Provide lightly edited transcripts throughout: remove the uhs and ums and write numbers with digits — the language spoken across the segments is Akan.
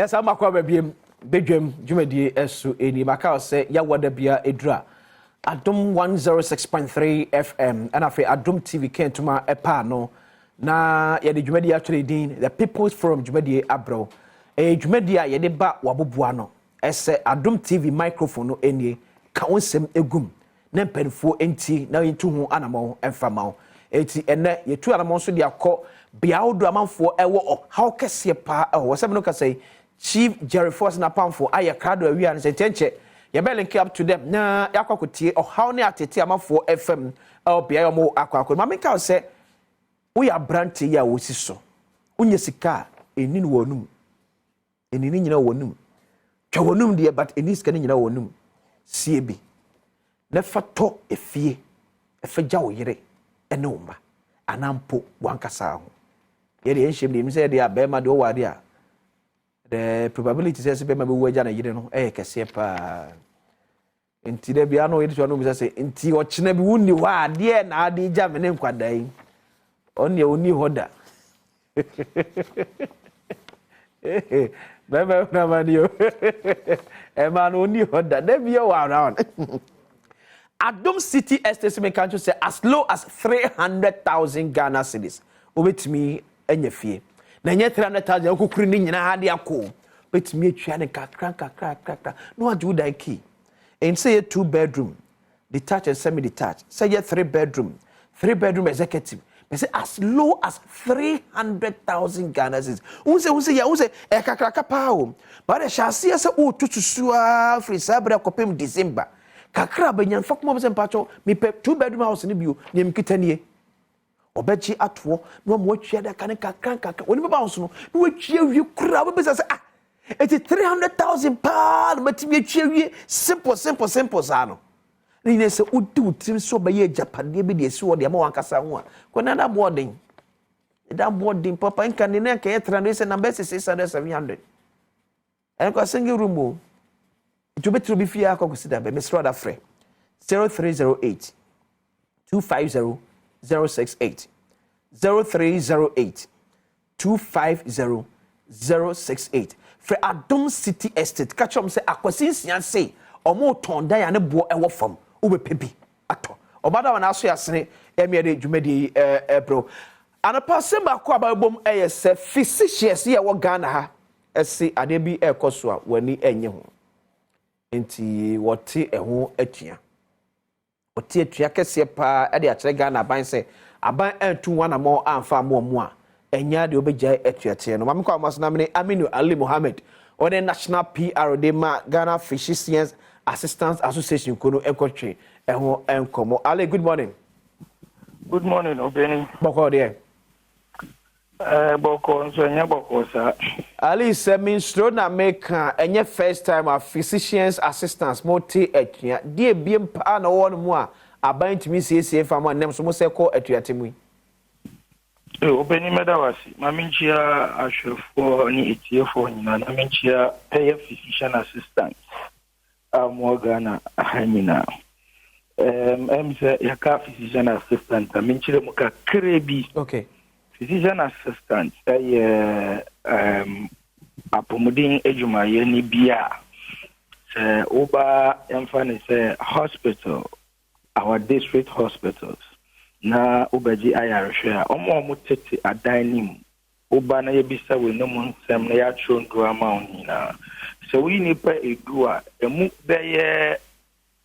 Yɛsa makɔ aba biem bedwam dwumadie ɛso ɛni maka sɛ yɛwɔ da bia ɛduru a Adom 106.3 FM ɛna afei Adom TV kɛntoma ɛpaa no na yɛde dwumadie atwerɛ din The People's Forum dwumadie abrɛw. Ɛyɛ dwumadie a yɛde ba waboboa no ɛsɛ Adom TV microphone no ɛnie ka wo nsɛm egum na mpanimfoɔ nti na yɛntu ho anammɔn ɛmfa ma wo. Eti ɛnɛ yɛtu anammɔn nso de akɔ bea ahodoɔ amanfoɔ ɛwɔ ɔhaw kɛseɛ paa ɛwɔ wɔ sɛbi no kasa yi. Chief Jerry Force napamfo ayɛ krado awia no sɛ nkyɛnkyɛ yɛbɛ link up to them na yɛakɔ akɔtie ɔhaw ne atete amanfoɔ ɛfam ɛwɔ beaeɛ a wɔn akɔ akɔ. Maame nka sɛ woyɛ aberante yi a wɔsi so wonyɛ sika a ɛni no wɔ anum, ɛni ne nyinaa wɔ anum, twa wɔ anum deɛ, but ɛni sika no nyinaa wɔ anum. Sie bi na fa tɔ efie ɛfɛ gya wo yere ɛne wo mma anaa mpo wankasa ho. Yɛde yɛn hyɛm deɛ sɛ yɛde abɛɛma deɛ ɔwɔ adeɛ a the probability sɛ bɛrima bɛwu agya ne yere no ɛyɛ kɛseɛ paa. Nti dɛ bia no yɛde to ano bisa sɛ nti ɔkyena bi wonni hɔ a, adeɛ na ade gya me ne nkwadaa yi, ɔno deɛ ɔnni hɔ da. Bɛrima na ni o, ɛmaa no ɔnni hɔ da, da bia wɔ around. Adom City Estate mi kan sɛ as low as 300,000 Ghana cedis wobɛtumi anya fie, na ɛnyɛ 300,000 okukuru ne nyinaa de akɔ. Bɛtumi atua ne kakra kakra kakra na wagye wo dan key. Ɛn sɛ yɛ two bedroom detached and semi detached, sɛ yɛ three bedroom, three bedroom executive, bɛsɛ as low as 300,000 Ghana cedis. N sɛ yɛ n sɛ ɛyɛ kakraka paa o, baada hyɛ aseɛ sɛ ɔɔtu susuaa firi saa berɛ kɔpem December kakra bɛnya nfa kuma sɛ mpakyɛw mepɛ two bedroom house no bio, nea mekita nie. Ɔbɛgye atoɔ na ɔma watua daka ne kakra nkakra wɔne bɛba wo so no na watua wie koraa. Wobɛbisa sɛ, ah, ɛti 300,000 paa na matumi atua wie simple simple simple saa no. Ne nyinaa sɛ wodi wo tirim sɛ ɔbɛyɛ agyapadeɛ bi de asi hɔ de ama wankasa ho a kɔ na aboɔden ɛda aboɔden papa nka ne ne nka yɛ 300 sɛ namba ɛsɛ 600 700 ɛno kɔ single room o. Nti wobɛtiri obi fie akɔ kɔsi da bɛ mesrɛ ɔda frɛ 0308 250 068, 0308 250 068. Frɛ Adom City Estate, ka kyerɛ m sɛ Akwasi Nsia se ɔmo tɔn dan a ne boɔ ɛwɔ fam, wobɛpɛ bi atɔ. Ɔba da wɔn aso yɛasene ɛmi yɛde dwumadie yi ɛbrɛw anapa. Asɛm baako a babɛbom ɛyɛ sɛ physicians yi a ɛwɔ Ghana ha ɛsi adeɛ bi ɛrekɔ so a wɔn ani ɛnyɛ ho, nti wɔte ɛho atua, wɔte atua kɛseɛ paa ɛde akyerɛ Ghana aban sɛ aban ɛntu wɔn anamɔ amfa ama wɔn a ɛnya deɛ wɔbɛgyae atuateɛ no. Maame kɔ ama so na mene Aminu Ali Mohammed, ɔne national PR de ma Ghana Physicians Assistance Association ko no ɛkɔtwe ɛho nkɔmmɔ. Ali, good morning. Good morning, Obeni. Bɔkɔ deɛ? Bɔkɔ nso ɛnyɛ bɔkɔ saa. Ali, sɛ minsuro na meka, ɛnyɛ first time a physicians assistants mo te atua deɛ ebiem paa na wɔwɔ no mu a aban ntumi siesie fa mu a nnɛm so mo sɛ kɔ atuate mu yi. Obeni, mɛda wase. Ma menkyia ahwɛfoɔ ne etiefoɔ nyinaa na menkyia pɛyɛ physician assistant a mowɔ Ghana ha nyinaa. Sɛ yɛka physician assistant a, menkyerɛ mu kakra bi. Physician assistant ɛyɛ apɔmuden adwumayɛni bi a sɛ woba, yɛmfa ne sɛ hospital, our district hospitals, na wobɛgye ayarehwɛ a, ɔmo a ɔmo tete adan no mu, woba na yɛbisa w'anom nsɛm na yɛatwerɛ nduro ama wo nyinaa, sɛ woyi nnipa 10 a, ɛmu bɛyɛ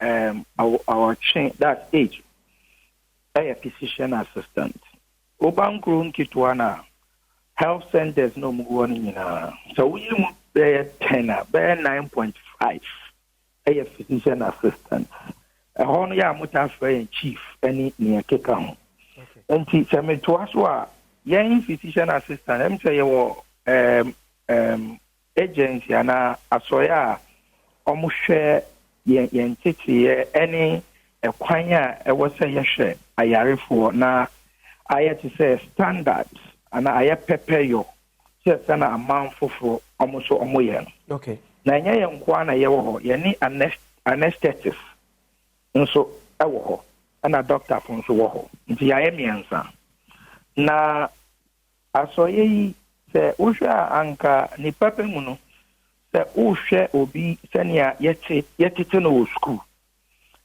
8, that's eight, ɛyɛ physician assistant. Woba nkuro nketewa no a, health centers na ɔmo gu hɔ no nyinaa, sɛ woyi mu bɛyɛ 10 a, bɛyɛ 9.5 ɛyɛ physician assistant. Ɛhɔ no yɛ a motaa frɛ yɛn chief ne nea ɛkeka ho. Nti sɛ metoa so a, yɛn physician assistant sɛ yɛwɔ agency anaa asɔeɛ a ɔmohwɛ yɛn teteeɛ ne ɛkwan a ɛwɔ sɛ yɛhwɛ ayarefoɔ na ayɛ te sɛ standard anaa ayɛ pɛpɛyɔ sɛ sɛna aman foforɔ ɔmo so ɔmo yɛ no. Na ɛnyɛ yɛn nkoa na yɛwɔ hɔ, yɛne anesthetist nso ɛwɔ hɔ, ɛna doctorfo nso wɔ hɔ, nti yɛayɛ mmiɛnsa. Na asɔeɛ yi, sɛ wohwɛ a, anka nipa pɛ mu no Sɛ wohwɛ obi sɛnea yɛte yɛtete no wɔ sukuu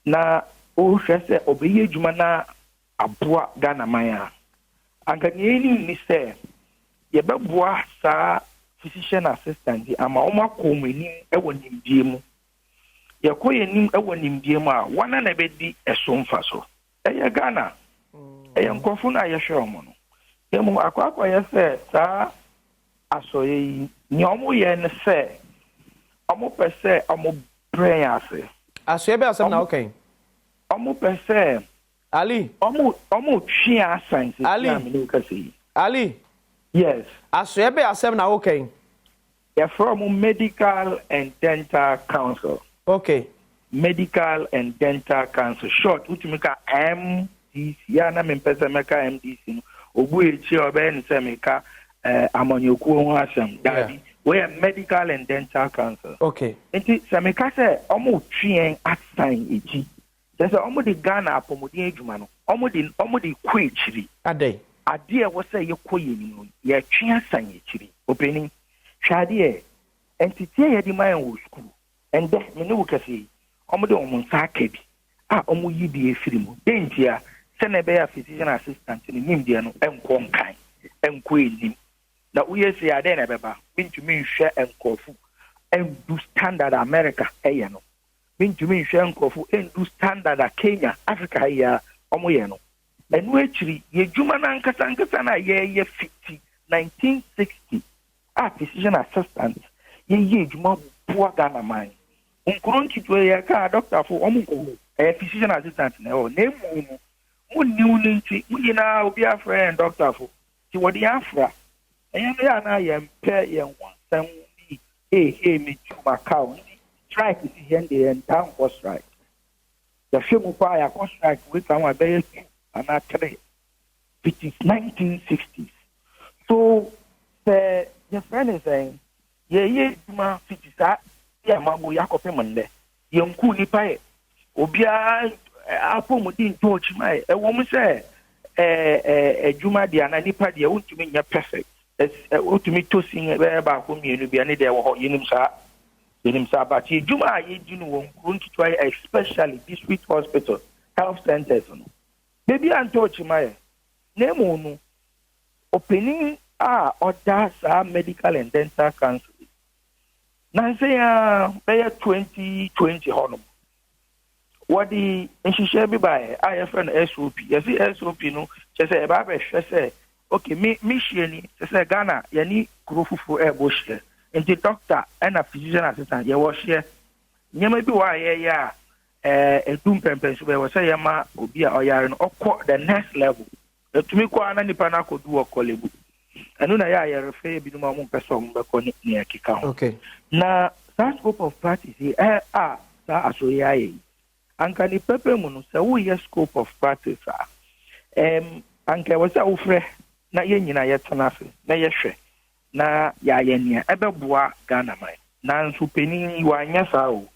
na wohwɛ sɛ ɔbɛyɛ adwuma na aboa Ghana man a, anka nea ɛnim ni sɛ yɛbɛboa saa physician assistant yi ama wɔn akɔ wɔn anim wɔ nimdie mu. Yɛkɔ yɛn anim wɔ nimdie mu a, wɔn na ɛbɛdi ɛso mfa so. Ɛyɛ Ghana, ɛyɛ nkurɔfo no a yɛhwɛ wɔn no. Emu akɔ akɔyɛ sɛ saa asɔeɛ yi, nea wɔyɛ ne sɛ wɔpɛ sɛ wɔbrɛ yɛn ase. Asoɛ bɛ asɛm na wokan? Wɔpɛ sɛ Ali. Wɔn twe asan sisi Ali. A mene wo kasa yi. Ali. Yes. Asoɛ bɛ asɛm na wokan? Yɛfrɛ wɔn Medical and Dental Council. Medical and Dental Council, short wotumi ka MDC. Yɛ a na mempɛ sɛ mɛka MDC no, obu ekyi a ɔbɛyɛ ne sɛ meka amanyɔkuo ho asɛm. Daabi, wɔyɛ Medical and Dental Council. Nti sɛ meka sɛ ɔmo twe yɛn asan ekyi, kyerɛ sɛ ɔmo de Ghana apɔmuden adwuma no, ɔmo de kɔ akyiri. Adɛn? Adeɛ a ɛwɔ sɛ yɛkɔ yɛn anim no, yɛtwe asan akyiri. Ɔpanin, hwɛ adeɛ nteteɛ yɛde ma yɛn wɔ sukuu ɛndɛ, me ne wo kɛse yi, ɔmo de ɔmo nsa aka bi a ɔmo yi bi efiri mu den ntia sɛnɛ ɛbɛyɛ a physician assistant no nimdeɛ no ɛnkɔ nkan, ɛnkɔ anim. Na woyɛ se adeɛ na ɛbɛba, mintumi nhwɛ nkurɔfo ɛndu standard America ɛyɛ no, mintumi nhwɛ nkurɔfo ɛndu standard a Kenya, Africa yi a ɔmo yɛ no. Ɛno akyiri, yɛ dwuma no ankasa ankasa no a yɛyɛ fiti 1960 a physician assistant yɛyɛ adwuma boa Ghana man nkuro nketewa yi, yɛka dɔktafo ɔmo nkɔ hɔ, ɛyɛ physician assistant na ɛwɔ. Na emu no mo nniw no nti, mo nyinaa obi afrɛ yɛn dɔktafo nti wɔde yɛn afra. Ɛyɛ no yɛ anaa yɛmpɛ yɛn ho nsɛm bi ee me tu ma kaw nti strike si yɛn deɛ, yɛn ntaa nkɔ strike. Yɛhwɛ mu paa, yɛakɔ strike wei ka ho a, bɛyɛ two anaa three fiti 1960s. So sɛ yɛfrɛ ne sɛn, yɛyɛ adwuma fiti saa yɛ amago yɛakɔpem nnɛ, yɛnku nipa, yɛ obiara apɔmuden ntɔ ɔkyima. Yɛ ɛwɔ mu sɛ adwuma deɛ anaa nipa deɛ, wontumi nyɛ perfect. Wotumi tɔ sin bɛyɛ baako mmienu bia ne deɛ ɛwɔ hɔ. Yɛnim saa, yɛnim saa, but adwuma a yɛdi no wɔ nkuro nketewa yɛ, especially district hospital, health centers no, beebi a ntɔ ɔkyima yɛ. Na emu no, ɔpanin a ɔda saa Medical and Dental Council nansi a bɛyɛ 2020 hɔnom, wɔde nhyehyɛ bi baeɛ a yɛfrɛ no SOP. Yɛsi SOP no kyerɛ sɛ ɛbaa bɛhwɛ sɛ, okay, me hyia ni kyerɛ sɛ Ghana yɛne kuro foforɔ ɛrebɔ hyia nti doctor ɛna physician assistant yɛwɔ hyia. Nneɛma bi wɔ a yɛyɛ a ɛdu mpɛmpɛnso bɛyɛ wɔ sɛ yɛma obi a ɔyare no ɔkɔ the next level. Ɛtumi kɔ a na nipa no akɔdu wɔ Korle Bu. Ɛno na yɛ a yɛrefɛ ebinom a wɔmpɛ sɛ wɔn bɛkɔ ne nea ɛkeka ho. Na saa scope of practice yi a saa asɔre ayɛ yi, anka ne pɛpɛ mu no, sɛ woyɛ scope of practice a, anka ɛwɔ sɛ wofrɛ na yɛn nyinaa yɛtena ase na yɛhwɛ na yɛayɛ nea ɛbɛboa Ghana man. Nanso panin yi wanyɛ saa o.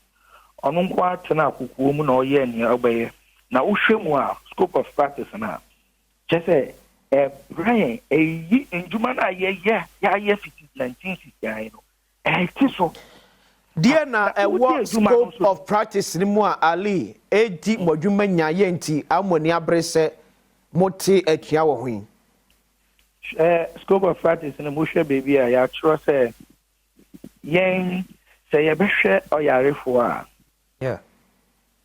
Ɔno nko atena akokoɔ mu na ɔyɛ nea ɔbɛyɛ. Na wohwɛ mu a, scope of practice no a, kyerɛ sɛ ɛbrɛ yɛn, ɛyi ndwuma no a yɛyɛ yɛayɛ fiti 1969 no, ɛte so. Deɛ na ɛwɔ scope of practice ni mu a, Ali, edi mo adwuma nya yɛ nti amoni abere sɛ mote atua wɔ ho yi? Scope of practice no, mohwɛ baabi a yɛatwerɛ sɛ yɛn sɛ yɛbɛhwɛ ɔyarefoɔ a,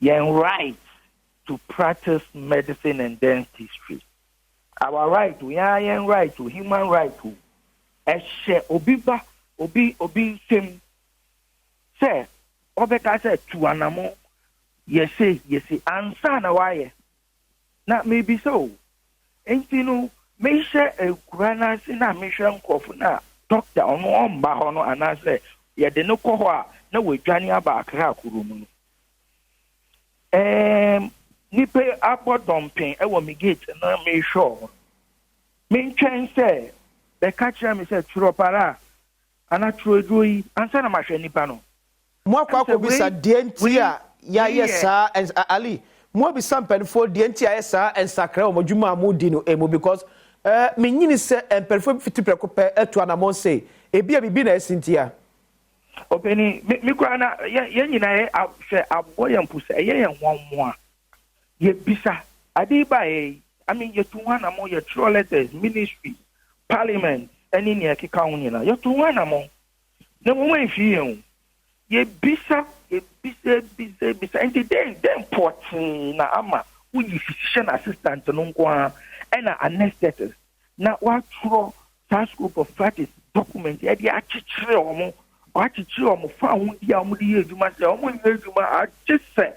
yɛn right to practice medicine and dentistry, our right o, yɛn yɛn right o, human right o, ɛhyɛ obi ba obi nsam sɛ ɔbɛka sɛ tu anamo yɛse ansa na wayɛ. Na mebisa o, nti no mehyɛ ekura n'ase na mehwɛ nkurɔfo na dɔkta ɔno ɔmba hɔ no, anaasɛ yɛde no kɔ hɔ a na wadwane aba Akra kuro mu no, nipa abɔ dɔmpem ɛwɔ me gate na mehwɛ ɔho, mentwɛn sɛ bɛka kyerɛ me sɛ twerɛ para ana twerɛ aduro yi ansa na mahwɛ nipa no. Mo akɔ akɔbisa deɛ nti a yɛayɛ saa? Ali, mo abisa mpanimfoɔ deɛ nti a yɛ saa nsakra wɔ mo adwuma a mo di no emu? Because menyini sɛ mpanimfoɔ bi fiti prɛko pɛ atu anammɔn se ebi a biribi na ɛsi nti a. Ɔpanin, me koraa na yɛn nyinaa yɛ hwɛ aboɔ yɛn mpo sɛ ɛyɛ yɛn nwanwa. Yɛbisa, ade yi baeɛ yi, I mean, yɛtu ho anammɔn, yɛtwerɛ letters, ministry, parliament, ɛne nea ɛkeka ho nyinaa. Yɛtu ho anammɔn. Na mmom ɛmfii yɛn o. Yɛbisa, yɛbisa, bisa, bisa. Nti dɛn, dɛn pɔtee na ama woyi physician assistant no nko ara ɛna anesthetist na wɔatwerɛ saa scope of practice document ɛde akyekyere wɔn, akyekyere wɔn fa ahodi a wɔde yɛ adwuma sɛ wɔn nyɛ adwuma agye sɛ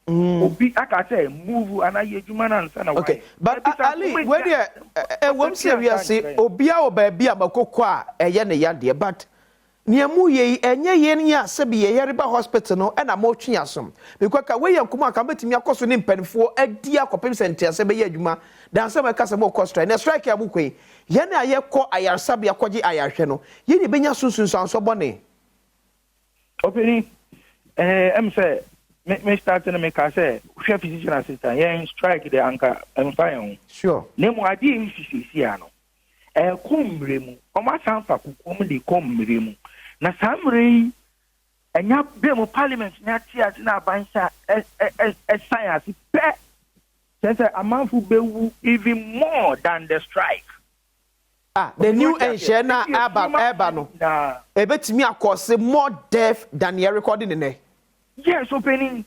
obi aka sɛ move anaa yɛ adwuma no ansa na wayɛ. Okay, but Ali, wei deɛ ɛwɔm sɛ wiase obiara wɔ baabi a makoko a ɛyɛ ne yadeɛ, but nea mu yɛ yi ɛnyɛ yɛn yi a sɛbi yɛyɛre ba hospital no ɛna motwe asom, because ka wei yɛ nkɔmɔ a ka mɛtumi akɔ so ne mpanimfoɔ adi akɔpem sɛ nteasɛ bɛyɛ adwuma dansa ma ɛka sɛ mokɔ strike, na strike a mokɔ yi, yɛn a yɛkɔ ayaresabea kɔgye ayarehwɛ no, yɛn ne bɛnya so nsunsuanso bɔne. Ɔpanin, sɛ me start no, meka sɛ hwɛ, physician assistant yɛn strike de anka ɛmfa yɛn ho. Na mmom adeɛ yi sisiesie a no ɛkɔ mmerɛ mu, ɔmo asan fa kukuom de kɔ mmerɛ mu, na saa mmerɛ yi ɛnya bɛn mu parliament ne ate ase na aban sa ɛsan ase pɛ, kyerɛ sɛ amanfo bɛwu even more than the strike. Ah, the new nhyɛ na aba ɛba no ebetumi akɔse more death than yɛ recording nnɛ. Yes, ɔpanin.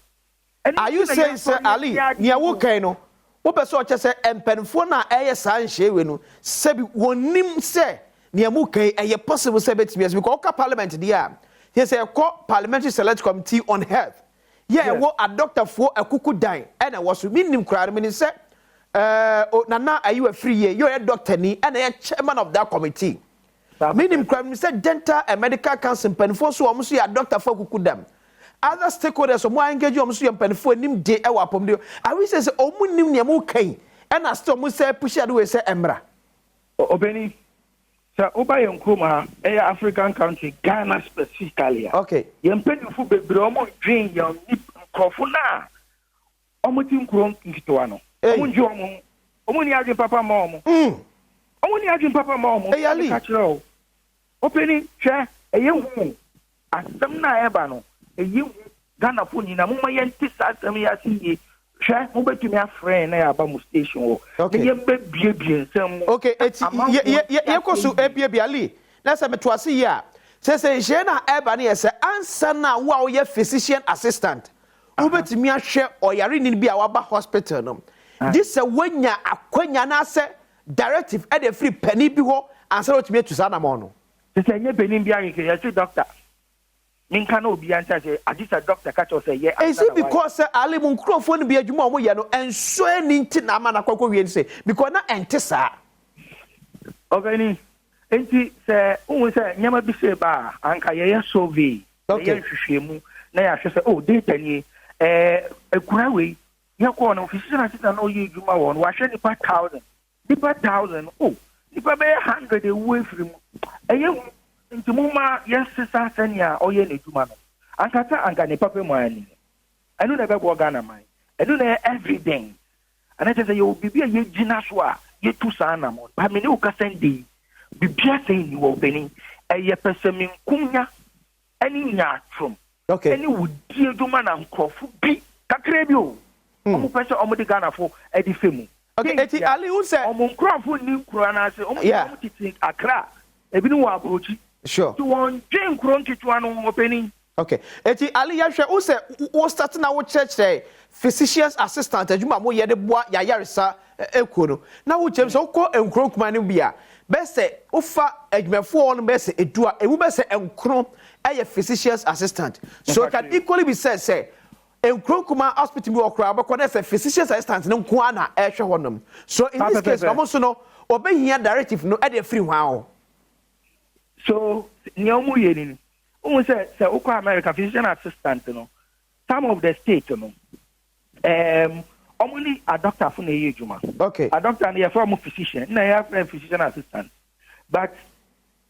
Are you saying sɛ, Ali, nea wokan no, wopɛ sɛ ɔkyɛ sɛ mpanimfoɔ no a ɛyɛ saa nhyɛ wei no, sɛbi wɔnim sɛ nea mu kan ɛyɛ possible sɛ ɛbɛtumi ɛsɛ, because ɔka parliament deɛ a, yɛ sɛ ɛkɔ Parliamentary Select Committee on Health yɛ ɛwɔ adɔktafoɔ akuku dan ɛna ɛwɔ so. Mi nim koraa no, mi nim sɛ Nana Ayiwa firi yie yɛ ɔyɛ doctor ni ɛna ɛyɛ chairman of that committee. Mi nim koraa, mi sɛ Dental and Medical Council mpanimfoɔ nso, wɔn nso yɛ adɔktafoɔ akuku dam. Other stakeholders wɔn engage wɔn nso yɛ mpanimfoɔ anim de ɛwɔ apɔmuden. Awi sɛ wɔn nim nea wɔn kan ɛna still wɔn sɛ push ade wei sɛ ɛmra. Ɔpanin, sɛ woba yɛn kurom ha, ɛyɛ African country, Ghana specifically a, yɛn mpanyinfo bebree wɔn dwen yɛn nkurɔfo na wɔn ti nkuro nketewa no, wɔn ndwe wɔn ho, wɔn ni adwene papa ma wɔn. Wɔn ni adwene papa ma wɔn. Hey, Ali. Ka kyerɛ o, ɔpanin, hwɛ, ɛyɛ hu asɛm na ɛba no, ɛyɛ hu. Ghanafo nyinaa, mo ma yɛn ti saa asɛm yi ase yie. Hwɛ, mo bɛtumi afrɛ yɛn na yɛaba mo station hɔ na yɛn bɛ biebie nsɛm mu. Okay, eti yɛ yɛ yɛkɔ so ebiebie, Ali, na sɛ meto ase yie a, sɛ nhyɛn na ɛba no yɛ sɛ ansa na wo a woyɛ physician assistant wobɛtumi ahwɛ ɔyareni bi a waba hospital no, gye sɛ woanya akwanya anaasɛ directive ɛde afiri panin bi hɔ ansa na wotumi atu saa namɔ no. Sɛ ɛnyɛ panin bi ahwehwɛ, yɛsɛ doctor menka na obiara nkyɛn sɛ agye sɛ doctor ka kyerɛ sɛ yɛ Is it because sɛ, Ali, mu nkurɔfoɔ no bi adwuma a wɔyɛ no ɛnso ani nti na ama no akɔkɔ wie no sɛ, because na ɛnte saa? Ɔpanin, nti sɛ wohu sɛ nneɛma bi sɛ ba a, anka yɛyɛ survey, yɛyɛ nhwehwɛmu na yɛahwɛ sɛ, oh, data nie, akura wei yɛkɔɔ no, physician assistant na ɔyɛ adwuma wɔ no, wahwɛ nipa 1,000, nipa 1,000, oh, nipa bɛyɛ 100 ewu efiri mu, ɛyɛ hu, nti mo ma yɛnsesa sɛnea ɔyɛ n'adwuma no ankasa anka ne papa mu ani ɛno na ɛbɛboa Ghana man. Ɛno na ɛyɛ evidence ana kyerɛ sɛ yɛwɔ biribi a yɛgyina so a yɛtu saa nam ba. Me ne wo kasa nde yi, biribi asɛn ni wɔ panin, ɛyɛ pɛsɛmenkomnya ɛne nyaatwom ɛne wodi adwuma na nkurɔfo bi kakra bi o, ɔmo pɛ sɛ ɔmo de Ghanafo ɛde fɛ mu. Okay, eti Ali, n sɛ ɔmo nkurɔfo nni nkuro anaase ɔmo ɔmo tete Akra, ebinom wɔ aburokyi nti wɔn dwe nkuro nketewa no ho, ɔpanin. Okay, eti Ali, yɛhwɛ wo sɛ wo start na wo kyerɛkyerɛ physicians assistant adwuma a moyɛ de boa yɛayaresa ekuo no, na wo kyerɛ sɛ wokɔ nkuro nkumaa no bi a, bɛsɛ wofa adwumafoɔ no bɛsɛ 10 a, emu bɛsɛ 9 ɛyɛ physicians assistant. So it can equally be said sɛ nkuro nkumaa hospital bi wɔ koraa bɛkɔ na sɛ physicians assistant no nko ara na ɛhwɛ hɔnom. So in this case, ɔmo nso no ɔbɛhia directive no ɛde afiri hwan hɔ? So nea ɔmo yɛ ni no, wohu sɛ wokɔ America, physician assistant no, some of the state no, ɔmo ne adɔktafo na ɛyɛ adwuma. Adɔkta no yɛfrɛ ɔmo physician na yɛafrɛ physician assistant, but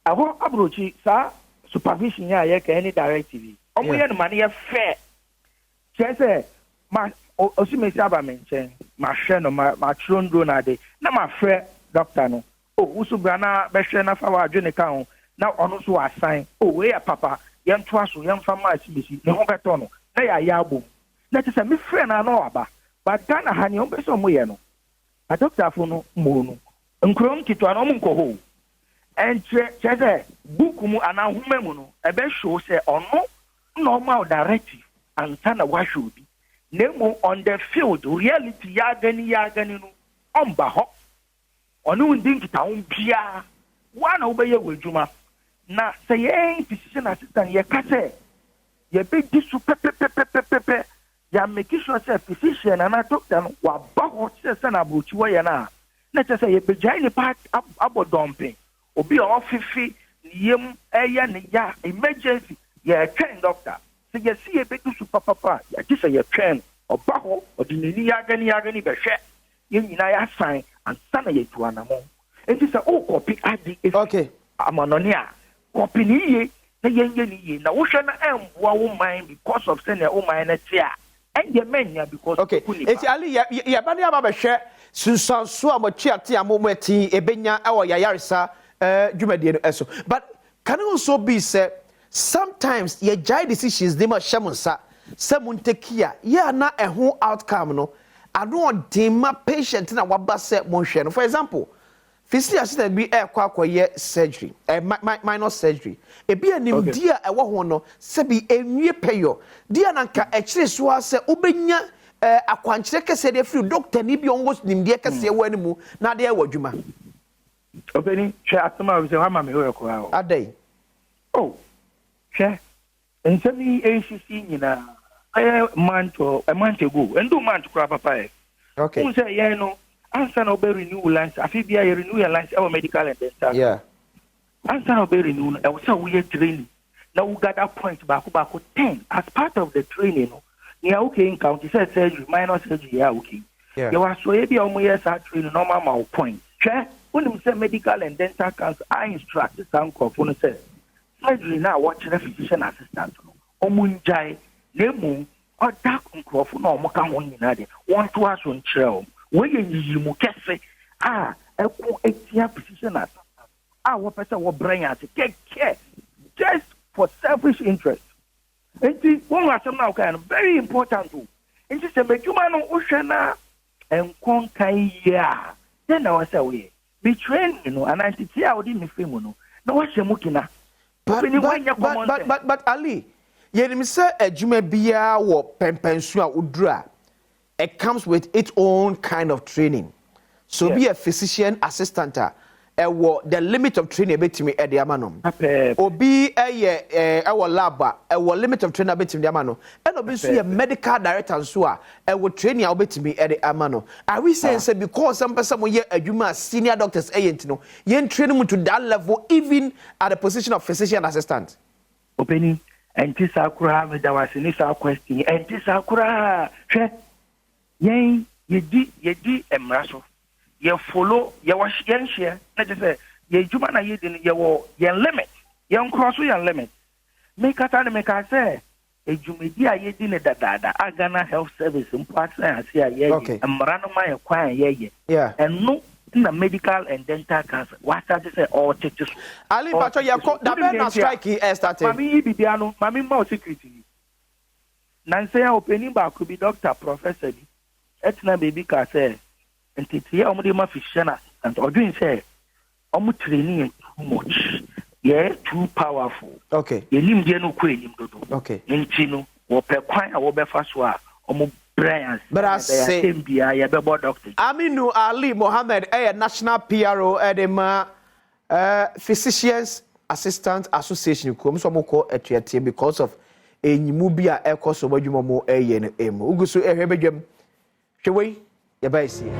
ɛhɔ aburokyi saa supervision yɛ a yɛka ɛne directive yi, ɔmo yɛ no ma no yɛ fɛ, kyerɛ sɛ ma osimesi aba me nkyɛn, mahwɛ no, ma matwerɛ nduro no ade na mafrɛ doctor no, o wusu bra na bɛhwɛ na fa w'adwene ka ho, na ɔno nso wasan, o, wei yɛ papa. Yɛntoa so, yɛmfa mma asimesi, ne ho bɛtɔ no, na yɛayɛ abom. Na kyerɛ sɛ mefrɛ no a na waba. But Ghana ha nea wɔpɛ sɛ wɔyɛ no, adɔktafo no mmom no, nkurow nketewa no wɔnkɔ hɔ o. Ɛnkyerɛ, kyerɛ sɛ book mu anaa nhoma mu no, ɛbɛ show sɛ ɔno na ɔma wo directive ansa na wahwɛ obi. Na mmom on the field, reality, yɛagani yɛagani no, ɔmba hɔ. Ɔne wo ndi nkitaho biara. Woa na wobɛyɛ w'adwuma. Na sɛ yɛn physician assistant yɛka sɛ yɛbɛdi so pɛpɛpɛpɛpɛ, yɛa make sure sɛ physician anaa doctor no waba hɔ kyerɛ sɛ na aburokyi wɔyɛ no a, na kyerɛ sɛ yɛbɛgyae nipa abɔ dɔmpen. Obi a ɔfefe ne yam ɛyɛ ne ya, emergency, yɛtwɛn doctor. Sɛ yɛsi yɛbɛdi so papapa a, yɛagye sɛ yɛtwɛn no ɔba hɔ, ɔde n'ani yagani yagani bɛhwɛ yɛn nyinaa, yɛasan ansa na yɛtu anammɔn. Nti sɛ wokɔpe ade efi amanɔne a, kɔpe ne yie na yɛnyɛ ne yie, na wohwɛ na ɛmboa wo man because of sɛnea wo man no te a, ɛndeɛ mɛnya because ku nipa. Eti Ali, yɛ yɛba ne aba bɛhwɛ sunsuanso a mo atuate a mo ati ebenya ɛwɔ yayaresa dwumadie no ɛso, but can it also be sɛ sometimes yɛgyae decisions de ma hyɛ mo nsa sɛ mo n take a, yɛ ana ɛho outcome no ano ɔden ma patient na waba sɛ mo nhwɛ no? For example, physician assistant bi ɛkɔ akɔyɛ surgery, minor surgery, ebi a nimdeɛ a ɛwɔ ho no sɛbi enwie pɛyɔ deɛ, na nka ɛkyerɛ so a sɛ wobɛnya akwankyerɛ kɛseɛ de afiri doctor ni bi a ɔwɔ nimdeɛ kɛseɛ wɔ anim na adeɛ wɔ adwuma. Ɔbɛni, hwɛ, asɛm a sɛ wama me werɛ koraa o. Adɛn? Oh, hwɛ, nsɛm yi ɛsisi nyinaa ɛyɛ month or a month ago, ɛndu month koraa papa yɛ. Wohu sɛ yɛn no, ansa na wobɛ renew license, afe bia yɛ renew yɛ license ɛwɔ medical and dental. Ansa na wobɛ renew no, ɛwɔ sɛ woyɛ training na wo gather point baako baako 10 as part of the training no. Nea wokɛ nka te sɛ surgery, minor surgery yɛ a wokɛ, yɛwɔ asɔeɛ bi a wɔyɛ saa training na ɔma ama wo point. Hwɛ, wonim sɛ Medical and Dental Council a instruct saa nkurɔfo no sɛ surgery no a wɔkyerɛ physician assistant no, ɔmo ngyae, na emu ɔda nkurɔfo na ɔmo ka ho nyinaa deɛ, wɔntoa so nkyerɛ wɔn. Wɔyɛ nyiyimu kɛse a ɛko etia physician assistant a wɔpɛ sɛ wɔbrɛ yɛn ase kɛkɛ just for selfish interest. Nti wɔn asɛm na wɔka no very important o. Nti sɛ mɛdwuma no, wohwɛ na nkɔ nkan yie a, dɛn na wɔsɛ woyɛ bi training no anaa ntete a wɔde ne fi mu no na wɔahyɛ mu kina. But Ali, yɛnim sɛ adwuma biara wɔ pɛmpɛnso a woduru a, it comes with its own kind of training. So be a physician assistant a, ɛwɔ the limit of training ebetumi ɛde ama no. Obi ɛyɛ ɛwɔ lab a, ɛwɔ limit of training ebetumi de ama no. Ɛna obi nso yɛ medical director nso a, ɛwɔ training a obetumi ɛde ama no. Are we saying sɛ because sɛ mpɛ sɛ mo yɛ adwuma a senior doctors ɛyɛ nti no, yɛn training mu to that level even at the position of physician assistant? Ɔpɛni, ɛnti saa koraa. Meda wase ne saa question, ɛnti saa koraa. Hwɛ, yɛn yɛdi mmara so, yɛ follow, yɛwɔ yɛn hyɛ na kyerɛ sɛ yɛn adwuma na yɛdi no, yɛwɔ yɛn limit, yɛn korɔ so yɛn limit. Mekasa no, meka sɛ edwumadi a yɛdi ne dadaada a Ghana Health Service mpo asɛn ase a yɛyɛ, mmara no ma yɛ kwan a yɛyɛ. Ɛno na Medical and Dental Council wasase sɛ ɔɔtete so. Ali Pacho, yɛkɔ dabɛ na strike yi ɛ start. Maame yi bibia no, maame mma o security yi nansɛn a ɔpanin baako bi, doctor professor bi, ɛtena beebi ka sɛ nteteɛ a wɔde ma physician assistant, ɔdwen sɛ wɔn training yɛ too much, yɛ too powerful. Yɛnim deɛ no kɔ anim dodo. Nti no wɔpɛ kwan a wɔbɛfa so a wɔn brɛ ase. Brɛ ase. Asɛm biara yɛbɛbɔ doctor. Aminu Ali Mohammed ɛyɛ national PRO ɛde ma Physicians Assistant Association kurom nso, wɔn kɔ atuateɛ because of enyimu bi a ɛkɔ so wɔn adwuma wɔn ɛyɛ no emu. Ugu so ɛhwɛ bɛdwam, hwɛ wei, yɛba esie.